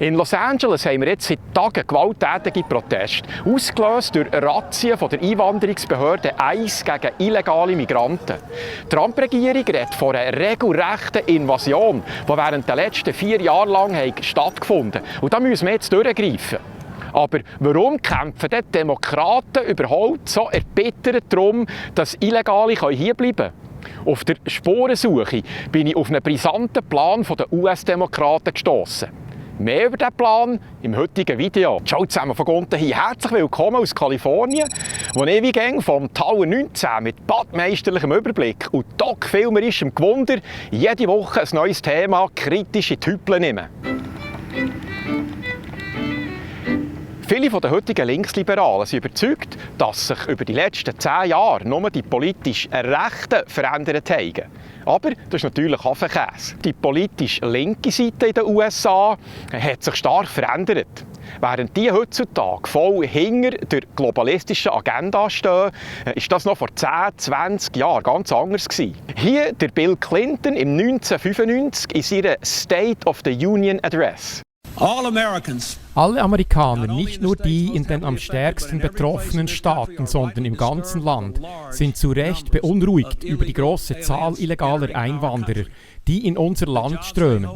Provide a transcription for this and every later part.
In Los Angeles haben wir jetzt seit Tagen gewalttätige Proteste, ausgelöst durch Razzien von der Einwanderungsbehörde ICE gegen illegale Migranten. Die Trump-Regierung redet von einer regelrechten Invasion, die während der letzten 4 Jahre lang stattgefunden hat. Und da müssen wir jetzt durchgreifen. Aber warum kämpfen die Demokraten überhaupt so erbittert darum, dass Illegale hierbleiben können? Auf der Spurensuche bin ich auf einen brisanten Plan der US-Demokraten gestossen. Mehr über diesen Plan im heutigen Video. Ciao zusammen von unten hier. Herzlich willkommen aus Kalifornien, wo ich wie gang vom Tower 19 mit badmeisterlichem Überblick und doc-filmerischem Gewunder jede Woche ein neues Thema kritisch in die Hüpel nehmen. Viele der heutigen Linksliberalen sind überzeugt, dass sich über die letzten 10 Jahre nur die politisch Rechten verändert haben. Aber das ist natürlich Affenkäse. Die politisch linke Seite in den USA hat sich stark verändert. Während die heutzutage voll hinter der globalistischen Agenda stehen, ist das noch vor 10, 20 Jahren ganz anders gewesen. Hier der Bill Clinton im 1995 in seiner State of the Union Address. Alle Amerikaner, nicht nur die in den am stärksten betroffenen Staaten, sondern im ganzen Land, sind zu Recht beunruhigt über die große Zahl illegaler Einwanderer, die in unser Land strömen.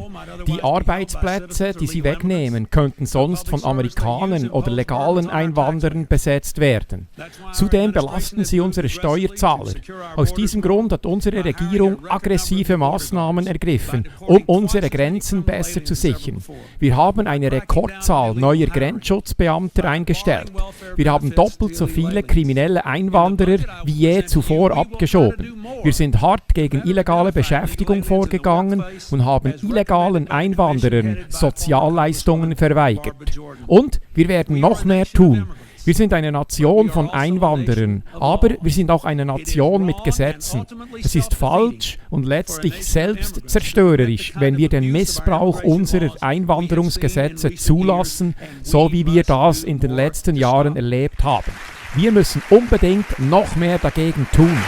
Die Arbeitsplätze, die sie wegnehmen, könnten sonst von Amerikanern oder legalen Einwanderern besetzt werden. Zudem belasten sie unsere Steuerzahler. Aus diesem Grund hat unsere Regierung aggressive Maßnahmen ergriffen, um unsere Grenzen besser zu sichern. Wir haben eine Rekordzahl neuer Grenzschutzbeamter eingestellt. Wir haben doppelt so viele kriminelle Einwanderer wie je zuvor abgeschoben. Wir sind hart gegen illegale Beschäftigung vorgegangen und haben illegalen Einwanderern Sozialleistungen verweigert. Und wir werden noch mehr tun. Wir sind eine Nation von Einwanderern, aber wir sind auch eine Nation mit Gesetzen. Es ist falsch und letztlich selbstzerstörerisch, wenn wir den Missbrauch unserer Einwanderungsgesetze zulassen, so wie wir das in den letzten Jahren erlebt haben. Wir müssen unbedingt noch mehr dagegen tun.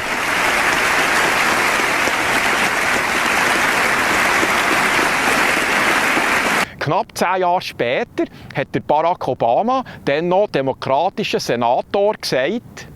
Knapp 10 Jahre später hat der Barack Obama, dann noch demokratischer Senator, gesagt: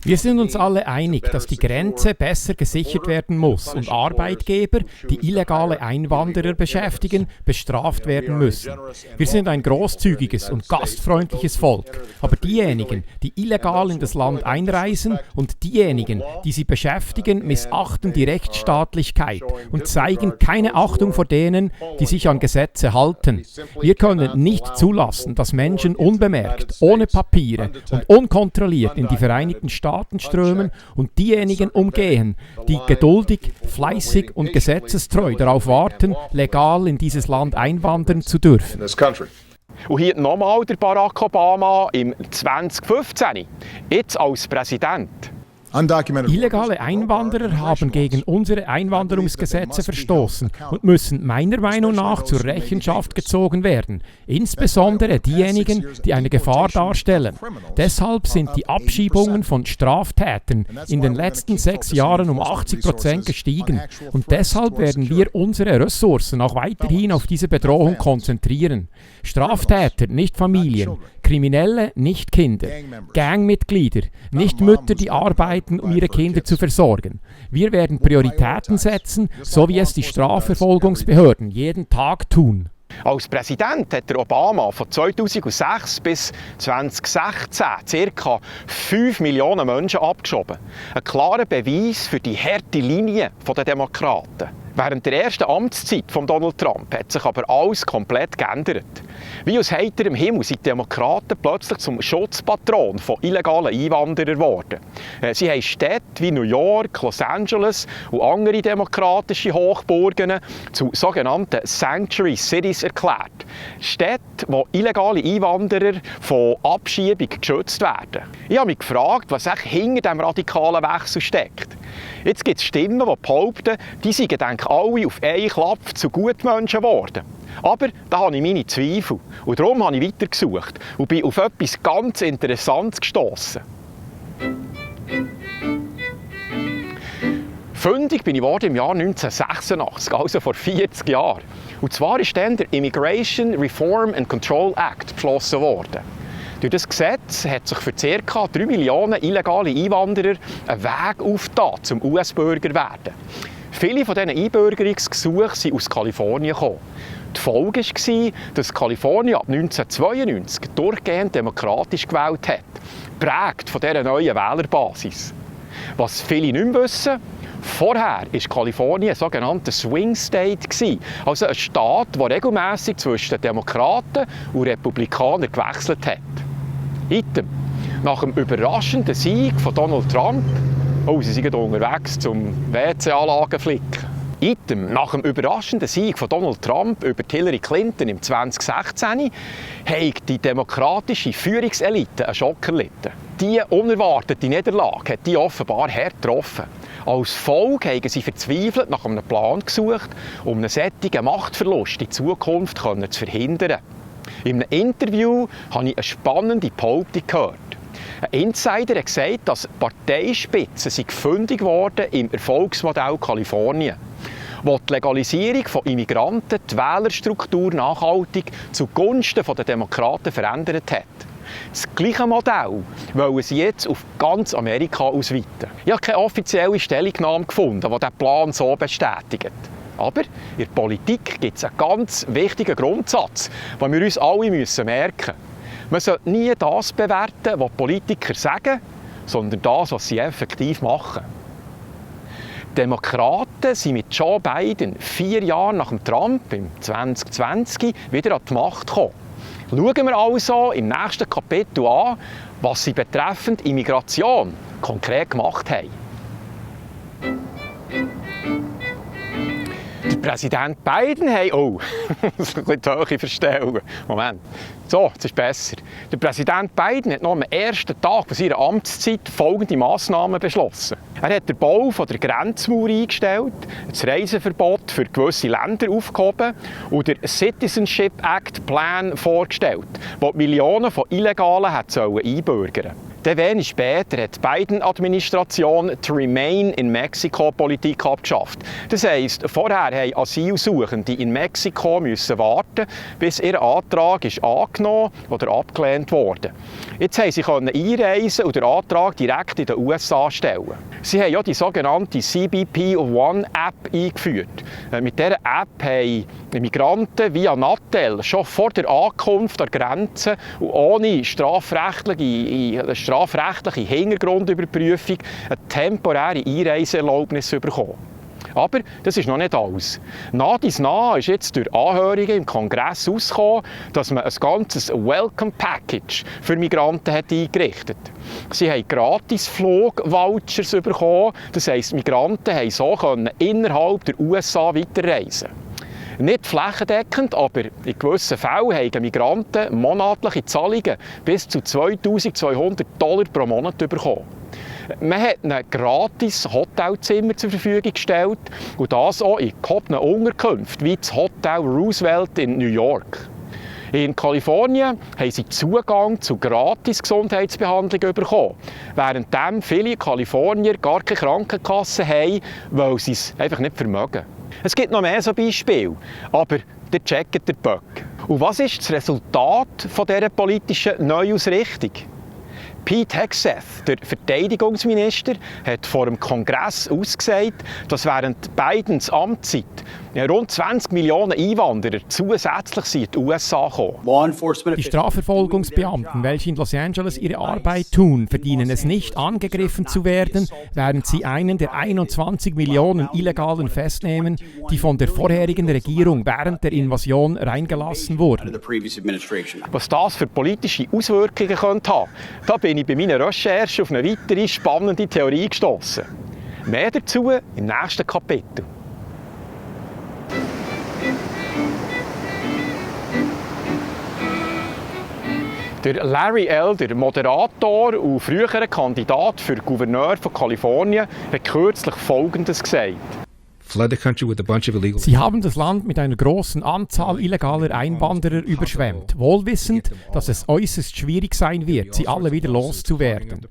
Wir sind uns alle einig, dass die Grenze besser gesichert werden muss und Arbeitgeber, die illegale Einwanderer beschäftigen, bestraft werden müssen. Wir sind ein großzügiges und gastfreundliches Volk, aber diejenigen, die illegal in das Land einreisen und diejenigen, die sie beschäftigen, missachten die Rechtsstaatlichkeit und zeigen keine Achtung vor denen, die sich an Gesetze halten. Wir können nicht zulassen, dass Menschen unbemerkt, ohne Papiere und unkontrolliert in die Vereinigten Staaten strömen und diejenigen umgehen, die geduldig, fleißig und gesetzestreu darauf warten, legal in dieses Land einwandern zu dürfen. Und hier nochmal der Barack Obama im 2015, jetzt als Präsident. Illegale Einwanderer haben gegen unsere Einwanderungsgesetze verstoßen und müssen meiner Meinung nach zur Rechenschaft gezogen werden. Insbesondere diejenigen, die eine Gefahr darstellen. Deshalb sind die Abschiebungen von Straftätern in den letzten 6 Jahren um 80% gestiegen. Und deshalb werden wir unsere Ressourcen auch weiterhin auf diese Bedrohung konzentrieren. Straftäter, nicht Familien. Kriminelle, nicht Kinder. Gangmitglieder, nicht Mütter, die arbeiten, um ihre Kinder zu versorgen. Wir werden Prioritäten setzen, so wie es die Strafverfolgungsbehörden jeden Tag tun. Als Präsident hat der Obama von 2006 bis 2016 ca. 5 Millionen Menschen abgeschoben. Ein klarer Beweis für die harte Linie der Demokraten. Während der ersten Amtszeit von Donald Trump hat sich aber alles komplett geändert. Wie aus heiterem Himmel sind die Demokraten plötzlich zum Schutzpatron von illegalen Einwanderern geworden. Sie haben Städte wie New York, Los Angeles und andere demokratische Hochburgen zu sogenannten Sanctuary Cities erklärt. Städte, wo illegale Einwanderer von Abschiebung geschützt werden. Ich habe mich gefragt, was hinter diesem radikalen Wechsel steckt. Jetzt gibt es Stimmen, die behaupten, die seien alle auf einen Klapp zu Gutmenschen geworden. Aber da habe ich meine Zweifel. Und darum habe ich weitergesucht und bin auf etwas ganz Interessantes gestossen. Fündig bin ich im Jahr 1986, also vor 40 Jahren. Und zwar ist dann der Immigration Reform and Control Act beschlossen worden. Durch das Gesetz hat sich für ca. 3 Millionen illegale Einwanderer einen Weg aufgetan, zum US-Bürger zu werden. Viele von diesen Einbürgerungsgesuchen sind aus Kalifornien gekommen. Die Folge war, dass Kalifornien ab 1992 durchgehend demokratisch gewählt hat, geprägt von dieser neuen Wählerbasis. Was viele nicht mehr wissen: Vorher war Kalifornien ein sogenannter Swing State, also ein Staat, der regelmässig zwischen den Demokraten und Republikanern gewechselt hat. Item. Nach dem überraschenden Sieg von Donald Trump, sie sind unterwegs zum WC-Anlagen flicken. Item. Nach dem überraschenden Sieg von Donald Trump über Hillary Clinton im 2016 hat die demokratische Führungselite einen Schock erlitten. Diese unerwartete Niederlage hat die offenbar hart getroffen. Als Folge haben sie verzweifelt nach einem Plan gesucht, um einen solchen Machtverlust in Zukunft zu verhindern. In einem Interview habe ich eine spannende Behauptung gehört. Ein Insider hat gesagt, dass die Parteispitze fündig worden im Erfolgsmodell Kalifornien, wo die Legalisierung von Immigranten die Wählerstruktur nachhaltig zugunsten der Demokraten verändert hat. Das gleiche Modell wollen sie jetzt auf ganz Amerika ausweiten. Ich habe keine offizielle Stellungnahme gefunden, die diesen Plan so bestätigt. Aber in der Politik gibt es einen ganz wichtigen Grundsatz, den wir uns alle merken müssen. Man sollte nie das bewerten, was Politiker sagen, sondern das, was sie effektiv machen. Die Demokraten sind mit Joe Biden 4 Jahre nach dem Trump im 2020 wieder an die Macht gekommen. Schauen wir also im nächsten Kapitel an, was sie betreffend Immigration konkret gemacht haben. Der Präsident Biden hat... das ist ein bisschen die Höhe verstellen. Moment. So, das ist besser. Der Präsident Biden hat noch am ersten Tag seiner Amtszeit folgende Massnahmen beschlossen. Er hat den Bau der Grenzmauer eingestellt, das Reiseverbot für gewisse Länder aufgehoben und den Citizenship Act Plan vorgestellt, der Millionen von Illegalen einbürgern sollen. Dann wenig später hat die Biden-Administration die Remain in Mexico-Politik abgeschafft. Das heisst, vorher haben Asylsuchende in Mexiko müssen warten, bis ihr Antrag ist angenommen oder abgelehnt wurde. Jetzt haben sie einreisen und den Antrag direkt in den USA stellen. Sie haben ja die sogenannte CBP One-App eingeführt. Mit dieser App haben Migranten via Nattel schon vor der Ankunft an der Grenze und ohne strafrechtliche Hintergrundüberprüfung eine temporäre Einreiseerlaubnis bekommen. Aber das ist noch nicht alles. Nach dies nach ist jetzt durch Anhörungen im Kongress herausgekommen, dass man ein ganzes Welcome Package für Migranten hat eingerichtet hat. Sie haben gratis Flugvouchers bekommen, das heisst, Migranten haben so innerhalb der USA weiterreisen. Nicht flächendeckend, aber in gewissen Fällen haben Migranten monatliche Zahlungen bis zu $2.200 pro Monat bekommen. Man hat ihnen gratis Hotelzimmer zur Verfügung gestellt und das auch in gehobenen Unterkünften, wie das Hotel Roosevelt in New York. In Kalifornien haben sie Zugang zu gratis Gesundheitsbehandlung bekommen, während viele Kalifornier gar keine Krankenkasse haben, weil sie es einfach nicht vermögen. Es gibt noch mehr so Beispiele, aber ihr checkt den Bug. Und was ist das Resultat dieser politischen Neuausrichtung? Pete Hegseth, der Verteidigungsminister, hat vor dem Kongress ausgesagt, dass während Bidens Amtszeit rund 20 Millionen Einwanderer zusätzlich in die USA kommen. Die Strafverfolgungsbeamten, welche in Los Angeles ihre Arbeit tun, verdienen es nicht, angegriffen zu werden, während sie einen der 21 Millionen Illegalen festnehmen, die von der vorherigen Regierung während der Invasion reingelassen wurden. Was das für politische Auswirkungen könnte haben, da bin ich bei meiner Recherche auf eine weitere spannende Theorie gestossen. Mehr dazu im nächsten Kapitel. Der Larry Elder, Moderator und früherer Kandidat für Gouverneur von Kalifornien, hat kürzlich Folgendes gesagt. Sie haben das Land mit einer großen Anzahl illegaler Einwanderer überschwemmt, wohlwissend, dass es äußerst schwierig sein wird, sie alle wieder loszuwerden.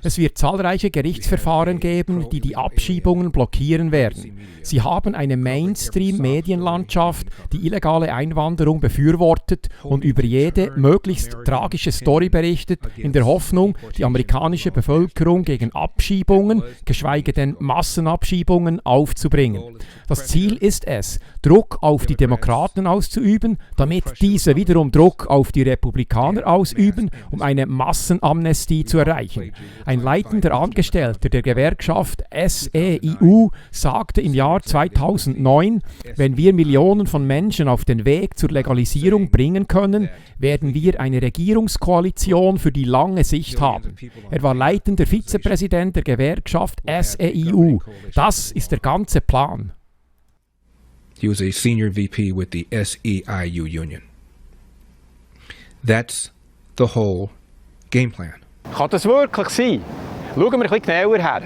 Es wird zahlreiche Gerichtsverfahren geben, die die Abschiebungen blockieren werden. Sie haben eine Mainstream-Medienlandschaft, die illegale Einwanderung befürwortet und über jede möglichst tragische Story berichtet, in der Hoffnung, die amerikanische Bevölkerung gegen Abschiebungen, geschweige denn Massenabschiebungen, aufzubringen. Das Ziel ist es, Druck auf die Demokraten auszuüben, damit diese wiederum Druck auf die Republikaner ausüben, um eine Massenamnestie zu erreichen. Ein leitender Angestellter der Gewerkschaft SEIU sagte im Jahr 2009, wenn wir Millionen von Menschen auf den Weg zur Legalisierung bringen können, werden wir eine Regierungskoalition für die lange Sicht haben. Er war leitender Vizepräsident der Gewerkschaft SEIU. Das ist der ganze Plan. He was a senior VP with the SEIU union. That's the whole game plan. Kann das wirklich sein? Schauen wir ein bisschen genauer her.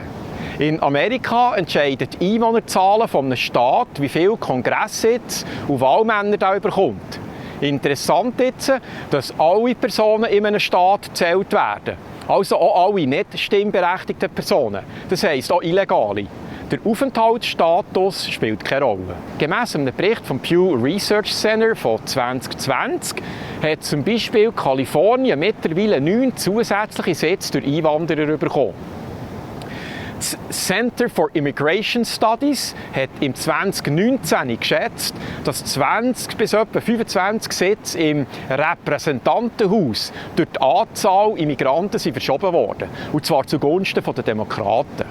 In Amerika entscheiden die Einwohnerzahlen eines Staates, wie viele Kongresssitze und Wahlmänner er bekommt. Interessant jetzt, dass alle Personen in einem Staat gezählt werden. Also auch alle nicht stimmberechtigten Personen. Das heisst auch Illegale. Der Aufenthaltsstatus spielt keine Rolle. Gemäss einem Bericht vom Pew Research Center von 2020 hat zum Beispiel Kalifornien mittlerweile 9 zusätzliche Sitze durch Einwanderer bekommen. Das Center for Immigration Studies hat im 2019 geschätzt, dass 20 bis etwa 25 Sitze im Repräsentantenhaus durch die Anzahl Immigranten sind verschoben worden. Und zwar zugunsten der Demokraten.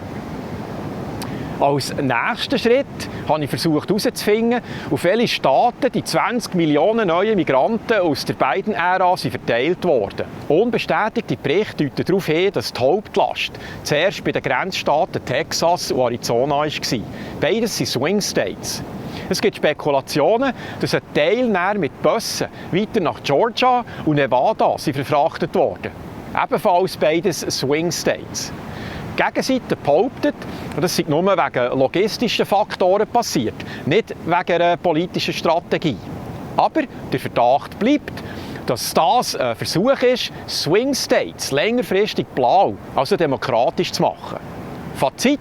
Als nächsten Schritt habe ich versucht herauszufinden, auf welche Staaten die 20 Millionen neuen Migranten aus der Biden-Ära verteilt wurden. Unbestätigte Berichte deuten darauf hin, dass die Hauptlast zuerst bei den Grenzstaaten Texas und Arizona war. Beides sind Swing States. Es gibt Spekulationen, dass ein Teil mit Bussen weiter nach Georgia und Nevada verfrachtet wurden. Ebenfalls beides Swing States. Die Gegenseite behauptet, das sei nur wegen logistischen Faktoren passiert, nicht wegen einer politischen Strategie. Aber der Verdacht bleibt, dass das ein Versuch ist, Swing States längerfristig blau, also demokratisch zu machen. Fazit: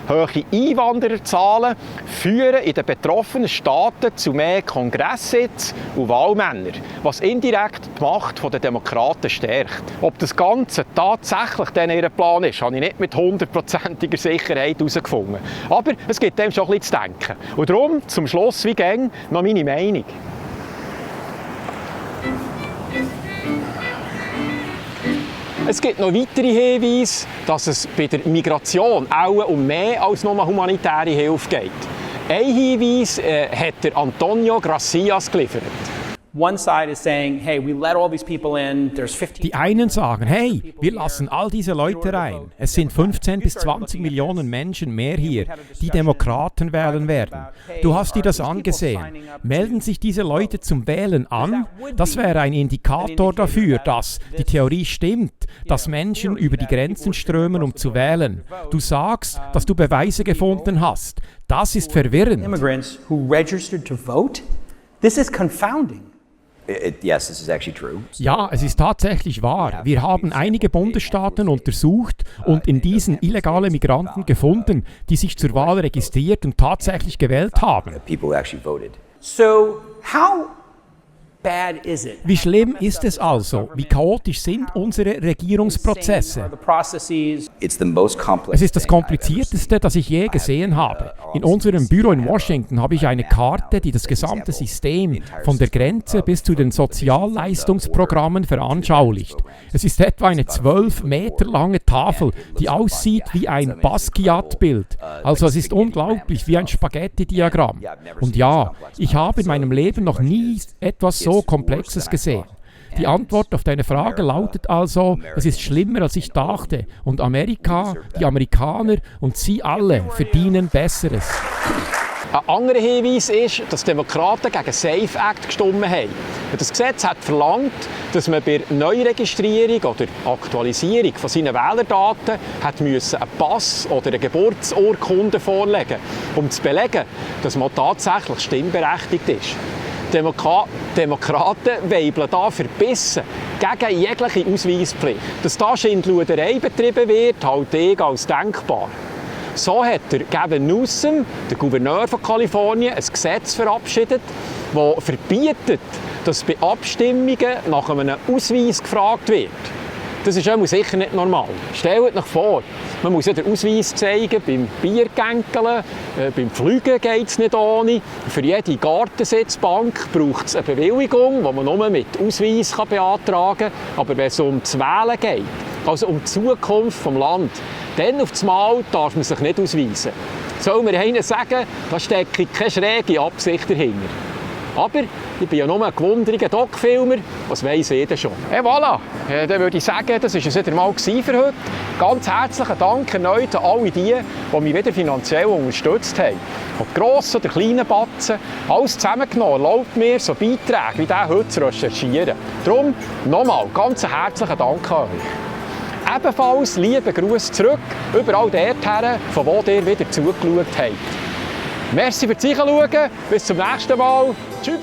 hohe Einwandererzahlen führen in den betroffenen Staaten zu mehr Kongresssitzen und Wahlmännern, was indirekt die Macht der Demokraten stärkt. Ob das Ganze tatsächlich ihr Plan ist, habe ich nicht mit 100%iger Sicherheit herausgefunden. Aber es gibt dem schon ein bisschen zu denken. Und darum, zum Schluss wie gäng, noch meine Meinung. Es gibt noch weitere Hinweise, dass es bei der Migration auch um mehr als nur humanitäre Hilfe geht. Ein Hinweis hat der Antonio Gracias geliefert. Die einen sagen, hey, wir lassen all diese Leute rein. Es sind 15 bis 20 Millionen Menschen mehr hier, die Demokraten wählen werden. Du hast dir das angesehen. Melden sich diese Leute zum Wählen an? Das wäre ein Indikator dafür, dass die Theorie stimmt, dass Menschen über die Grenzen strömen, um zu wählen. Du sagst, dass du Beweise gefunden hast. Das ist verwirrend. Immigrants who registered to vote? This is confounding. Yes, this is actually true. Ja, es ist tatsächlich wahr. Wir haben einige Bundesstaaten untersucht und in diesen illegale Migranten gefunden, die sich zur Wahl registriert und tatsächlich gewählt haben. People actually voted. So, how bad is it? Wie schlimm ist es also? Wie chaotisch sind unsere Regierungsprozesse? It's the most complex. Es ist das Komplizierteste, das ich je gesehen habe. In unserem Büro in Washington habe ich eine Karte, die das gesamte System von der Grenze bis zu den Sozialleistungsprogrammen veranschaulicht. Es ist etwa eine 12 Meter lange Tafel, die aussieht wie ein Basquiat-Bild. Also es ist unglaublich, wie ein Spaghetti-Diagramm. Und ja, ich habe in meinem Leben noch nie etwas so Komplexes gesehen. Die Antwort auf deine Frage lautet also, es ist schlimmer, als ich dachte. Und Amerika, die Amerikaner und Sie alle verdienen Besseres. Ein anderer Hinweis ist, dass die Demokraten gegen SAFE Act gestimmt haben. Das Gesetz hat verlangt, dass man bei Neuregistrierung oder Aktualisierung von seinen Wählerdaten einen Pass oder eine Geburtsurkunde vorlegen musste, um zu belegen, dass man tatsächlich stimmberechtigt ist. Die Demokraten weibeln da verbissen gegen jegliche Ausweispflicht. Dass da Schindluderei betrieben wird, halte ich als denkbar. So hat Gavin Newsom, der Gouverneur von Kalifornien, ein Gesetz verabschiedet, das verbietet, dass bei Abstimmungen nach einem Ausweis gefragt wird. Das ist sicher nicht normal. Stellt euch vor, man muss ja den Ausweis zeigen, beim Biergänkeln, beim Fliegen geht es nicht ohne. Für jede Gartensitzbank braucht es eine Bewilligung, die man nur mit Ausweis beantragen kann. Aber wenn es um das Wählen geht, also um die Zukunft des Landes, dann auf einmal darf man sich nicht ausweisen. Soll mir einer sagen, da stecke keine schräge Absicht dahinter. Aber ich bin ja nur ein gewundriger Doc-Filmer, was weiss ich denn schon. Et voilà, dann würde ich sagen, das war es wieder mal für heute. Ganz herzlichen Dank erneut an alle die mich wieder finanziell unterstützt haben. Ob grossen oder kleinen Batzen, alles zusammengenommen erlaubt mir, so Beiträge wie diesen heute zu recherchieren. Darum nochmal ganz herzlichen Dank an euch. Ebenfalls lieben Gruß zurück, überall dorthin, von wo ihr wieder zugeschaut habt. Merci fürs Zuschauen, bis zum nächsten Mal. Tschüss!